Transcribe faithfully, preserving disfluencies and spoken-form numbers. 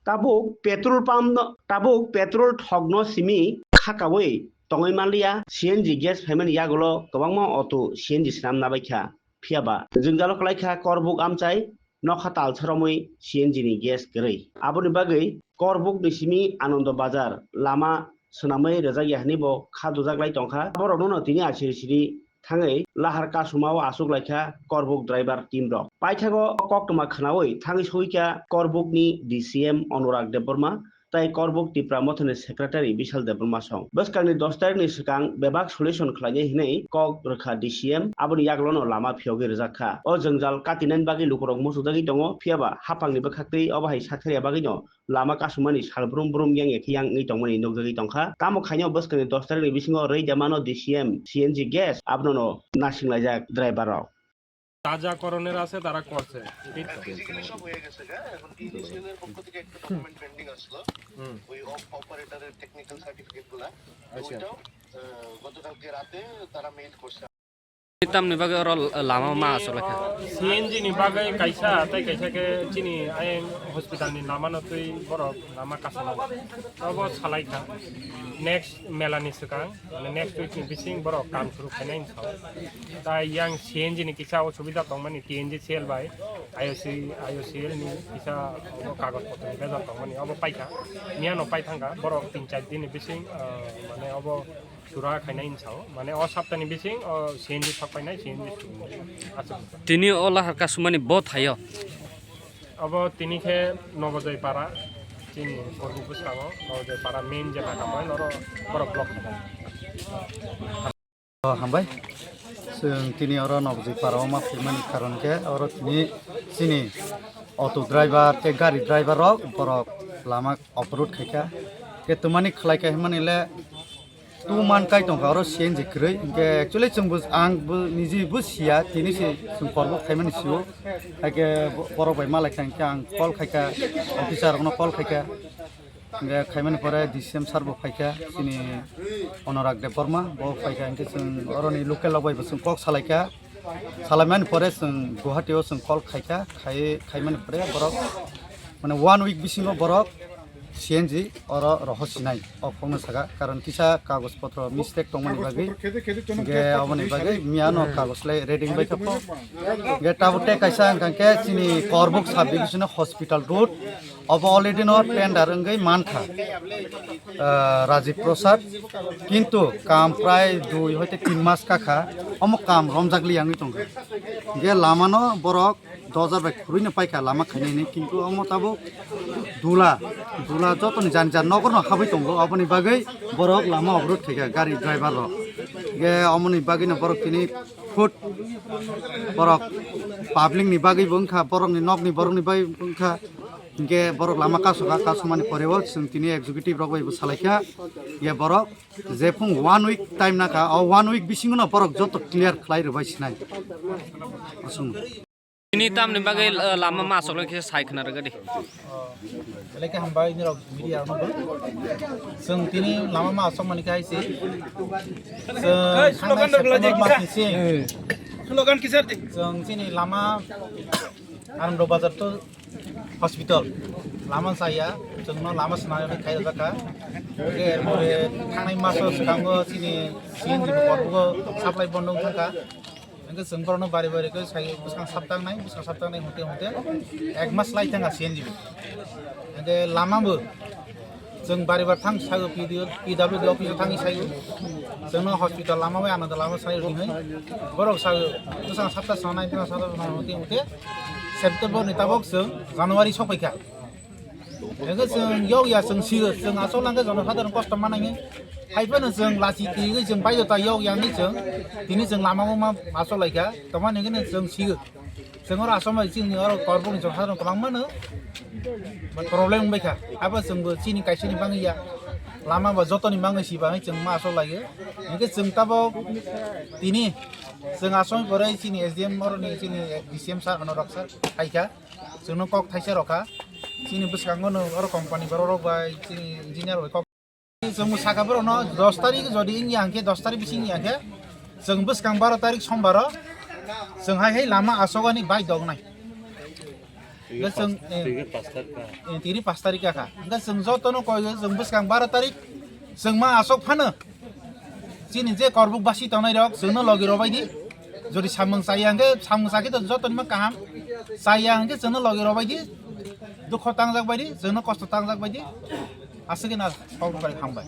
Tabuk petrol pump no, tabuk petrol thokno simi khakaui tongwi manliya, C N G gas phaimani yagulo kwbangma auto C N G swnam nabaikha. Phiyaba jwngjalo kwlaikha Korbuk amchai nokha talsa romwi C N G ni gas kwrwi. Aboni bagwi Korbuk ni simi Anando Bazar lama swnamwi rwjakya hwnwi bo kha dujak lai tongkha. Borokno no tini asiri siri thangwi lahar kasumao achuk laikha Korbuk driver team rok. Paithago koktwma khwnaui thangwi sogwikha Korbuk ni D C M Anurag Debbarma tai Korbuk Tipra Mothani secretary Bishal Debbarma song. Bwskangni dos tarikni swkang bebak solution khlainai hwnwi kok rwkha D C M, aboni yagulono lama phiyogwi rwjakha. O jwngjal katinani bagwi lukurok muchukjagwi tongo, phiyaba haphangni bwkhaktwi obo hai sakharya bagwino lama kasumani sal brum brum yang ekhe yang wngwi tongmani nukjagwi tongkha. Tamo khaino bwskangni dos tarikni bisingo rwi demano D C M, C N G gas, abono no nasinglajak driver rok. যা যা করণের আছে তারা করছে, ঠিক তো? এসএল এর পক্ষ থেকে একটা ডকুমেন্ট পেন্ডিং আসলো, হুম। ওই অপ-, অপারেটরের টেকনিক্যাল সার্টিফিকেট গুলা, আচ্ছা। ওইটাও, আহ, গতকালকে রাতে তারা মেইল করছে। Tamni bagwi oro lama ma achuk laikha? C N G ni bagwi kaisa tei kaisa khe chini ayang hospital ni lama no twi borok lama kasana. Obo salai kha. Next mela ni swkang, mane next week ni bising borok kam suru khainai wngkha. Tai yang C N G ni kisa osubida tongmani T N G C L bai I O C, I O C L ni kisa obo kagoj potro ni bejal tongmani obo paikha. Miya no pai thangkha borok tin char din ni bising, ah, mane obo Sura khainai wngsa o, mane o saptani bising o C N G thok painai, C N G thok painai. Achuk. Tini o lahar kasumani bo thaio. Abo tini khe Nobojoi para, chini Korbu bwskango Nobojoi para main je naga point, oro borok block khainai. O, hambai. Chwng tini oro Nobojoi para o ma phaimani karon khe oro tini chini auto driver tei gari driver rok borok lama off road khaikha. Khe twmani khlai kha hwnmani le two month kai tongkha oro C N G kwrwi. Hinkhe actually chwng bo, ang bo niji bo siya, tini se chwng kormo khaimani sio. Haikhe bo-, borok bai malai kha hinkhe ang call khaikha, officer rokno call khaikha. Hinkhe khaimani pore D C M sir bo phaikha, chini Anurag Debbarma bo phaikha, hinkhe chwng oroni local rok bai bo chwng kok salaikha. Salaimani pore chwng Guwahati o chwng call khaikha, khai, khaimani pore borok mane one week bisingo borok C N G oro rohor sinai o kokno saka, karon kisa kagoj potro mistake tongmani bagwi, hinkhe aboni bagwi miya no kagoj lai ready bai kha po. Hinkhe tabuk tei kaisa hwnkha khe chini Korbuk sub division hospital road, obo already no tender wngwi mankha, ah, Rajiv Prasad, kintu kam prai dui hoite tin mas kakha, omo kam romjak li wngwi tongkha. Hinkhe lama no borok dojar bai khurui no paikha lama khainai hinwi, kintu omo tabuk dula, dula jotoni jani jani nogor no habwi tongo, oboni bagwi borok lama off road khaikha gari driver rok. Hinkhe omoni bagwi no borok tini food borok public ni bagwi bo wngkha, borok ni nok ni borok ni bagwi bo wngkha. Hinkhe borok lama kasukha, kasumani pore o chwng tini executive rok bai bo salaikha, hinkhe borok jephung one week time nakha, o one week bisingo no borok joto clear khlai rwbai sinai. Aswk. Tini tamni bagwi, eh, lama ma aswk lai khe sai khna rwgadi. Belai khe hambai nirok media rokno bo. Chwng tini lama ma aswk mani khe hai se. Chwng thangnai September mas ni sing. Slogan kisar di. Chwng chini lama Anando Bazar to hospital lama saya, chwngno lama swnamwi khai rwjak kha. Hwnkhe erpore thangnai maso swkango chini C N G ni korbugo supply bondo wng thangkha. Hwnkhe chwng borokno bari bari khe sai bwskang saptangnai, bwskang saptangnai hwnkhe hwnkhe ek mas lai thangkha C N G bo. Hwnkhe lama bo chwng bari bar thang sago P D O, P W D office o thangwi sago. Chwngno hospital lama bai ano lama sai rwdi hwnwi. Borok sago bwskang sapta swnamnai, bwskang sapta swnamnai hwnkhe hwnkhe September ni tabok chwng January sokphaikha. Hwnkhe chwng yokya chwng sigo, chwng asol hwnkhe jonosadharon kosto manai. Hai phano chwng lachi twiwi chwng baidhota yokya hwnwi chwng tini chwng lama o ma asol laikha. Tongmani hwnkhe chwng sigo. Chwng oro asomai chini oro korbokni jonosadharon kwbangmano problem wngbaikha. Abo chwngbo chini kaisani bangwi ya. Lama bo jotoni bangwi si bangwi chwng ma asol laio. Hwnkhe chwng tabok tini chwng asomai pore chini S D M oroni chini D C M sir hono rok sir phaikha. Chwngno kok thaisa rokha. Chini bwskango no oro company borok rok bai chini engineer bai kok. Chwng saka borokno dos tarik jodi wngya hwnkhe, dos tarik bising wngya hwnkhe, chwng bwskang baro tarik sombaro chwng hai hai lama asogani bai dognai. Hwnkhe chwng, eh, tini pas tarikh kha. Hwnkhe chwng jotono koi, chwng bwskang baro tarik chwng ma aswk phano chini je Korbuk basi tongnai rok chwngno logi robai di. Jodi samung chaya hwnkhe, samung chakhe to jotoni ma kaham. Chaya hwnkhe chwngno logi robai di. Dukho tangjak bai di, chwngno kosto tangjak bai di. Aswk na sok bai hambai.